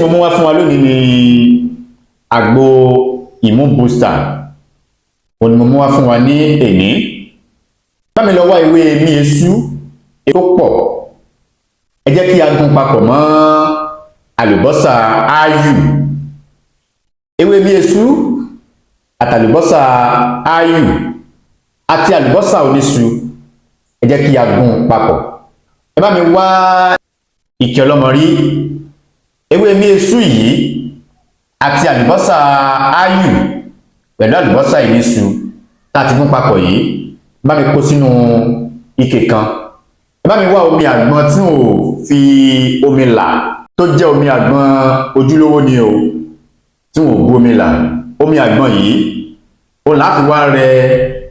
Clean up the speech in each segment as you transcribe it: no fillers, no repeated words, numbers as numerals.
Mo mú wá fún wa lónìí ni àgbo immune booster. Òun ni mo mú wá fún wa ní èní. Bá mi lọ wá ewé míesú tó pọ̀. Ẹ jẹ́ kí a gún papọ̀ mọ́ àlùbọ́sà áyù. Ewé míesú àtàlùbọ́sà áyù àti àlùbọ́sà oníṣu, ẹ jẹ́ kí a gún papọ̀. Ẹ bá mi wá ìkẹ́ ọlọ́mọrí. Ewé míesú yìí àti àlùbọ́sà áyù pẹ̀lú àlùbọ́sà ìníṣu tá a ti gún papọ̀ yìí, bá mi kó sínú ike kan. Ẹ bá mi wá omi àgbọn tí ò fi omi là, tó jẹ́ omi àgbọn ojúlówó ni o, tí wọn ò bu omi là. Omi àgbọn yìí òun là á fi wá rẹ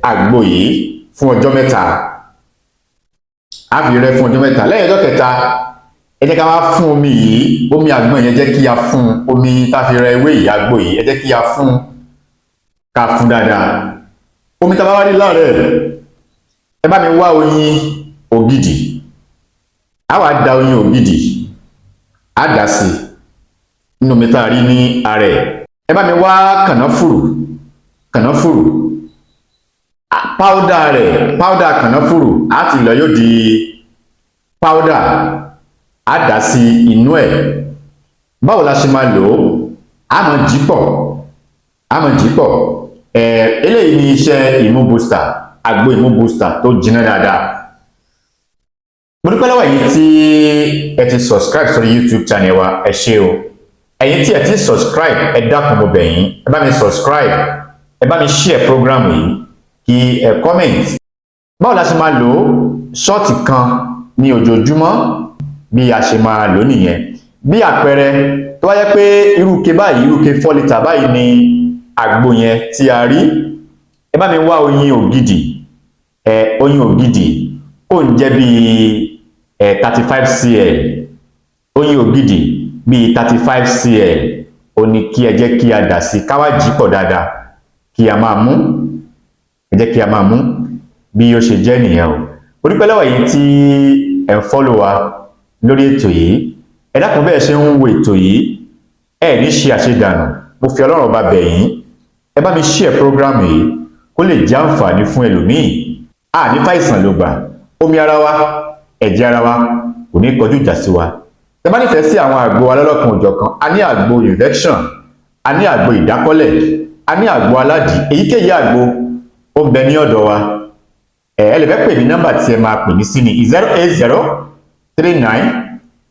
àgbo yìí fún ọjọ́ 3. Á fi rẹ fún ọjọ́ 3. Lẹ́yìn ọjọ́ kẹta, ẹ jẹ́ ká wá fún omi yìí, omi àgbọn yẹn, jẹ́ kí a fún omi tá a fi rẹ ewé yìí, àgbo yìí, ẹ jẹ́ kí a fún, ká fún dáadáa. Omi tá a bá wá rí láàrẹ̀, ẹ bá mi wá oyin ògidì. Á wá da oyin ògidì, á dà sí nínú omi tá a rí ní ara ẹ̀. Ẹ bá mi wá kànáfùrù, kànáfùrù powder rẹ̀, powder kànáfùrù, á ti lọ, yóò di powder, á dà sí inú ẹ̀. Báwo la ṣe máa lò ó? Á máa jí pọ̀, á máa jí pọ̀. Ẹ̀ eléyìí ni iṣẹ́ immune booster, àgbo immune booster tó jiná dáadáa. Mo dúpẹ́ lọ́wọ́ ẹ̀yin tí ẹ ti subscribe sórí YouTube channel wa, ẹ ṣé o. Ẹ̀yin tí ẹ ti subscribe, ẹ dákun, mo bẹ̀ yín, ẹ bá mi subscribe, ẹ bá mi share program yìí, kí ẹ comment. Báwo la ṣe máa lò ó? Shot kan ní ojoojúmọ́, bí a ṣe máa lò nìyẹn. Bí àpẹẹrẹ, tó wá jẹ́ pé irú ike báyìí, irú ike 4 litre báyìí ni àgbo yẹn tí a rí, ẹ bá mi wá oyin ògidì. Oyin ògidì kò ń jẹ́ bíi 35 cl. Oyin ògidì bíi 35 cl ó ní kí ẹ jẹ́ kí a dà sí, ká wá jí pọ̀ dáadáa, kí a máa mú. Ẹ jẹ́ kí a máa mú. Bí ó ṣe jẹ́ nìyẹn o. Mo dúpẹ́ lọ́wọ́ yìí tí ẹ̀ ń follow wa lórí ètò yìí. Ẹ dákun, bẹ́ẹ̀ ṣe ń wo ètò yìí, ẹ ní ṣe àṣedànù. Mo fi Ọlọ́run Ọba bẹ̀ yín, ẹ bá mi share program yìí kó lè jẹ́ àǹfààní fún ẹlòmíì. A ní fàìsàn ló gbà. Omi ara wa, ẹ̀jẹ̀ ara wa kò ní kọjú ìjà sí wa. Tẹ́ bá nífẹ̀ẹ́ sí àwọn àgbo alọ́lọ́kan òjọ̀kan, a ní àgbo infection, a ní àgbo ìdákọ́lẹ̀, a ní àgbo aládìí, èyíkéyìí àgbo ó ń bẹ ní ọ̀dọ̀ wa. Ẹ lè fẹ́ pè mí, nọ́mbà tí ẹ máa pè mí sí ní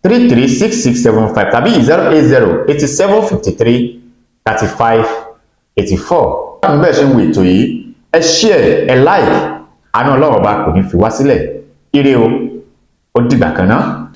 08039336675 tàbí 08087533584. Báwo bẹ́ẹ̀ ṣe ń wo ètò yìí, ẹ share, ẹ like. Àánú Ọlọ́run Ọba kò ní fi wá sílẹ̀. Ire o, ó dìgbà kan náà.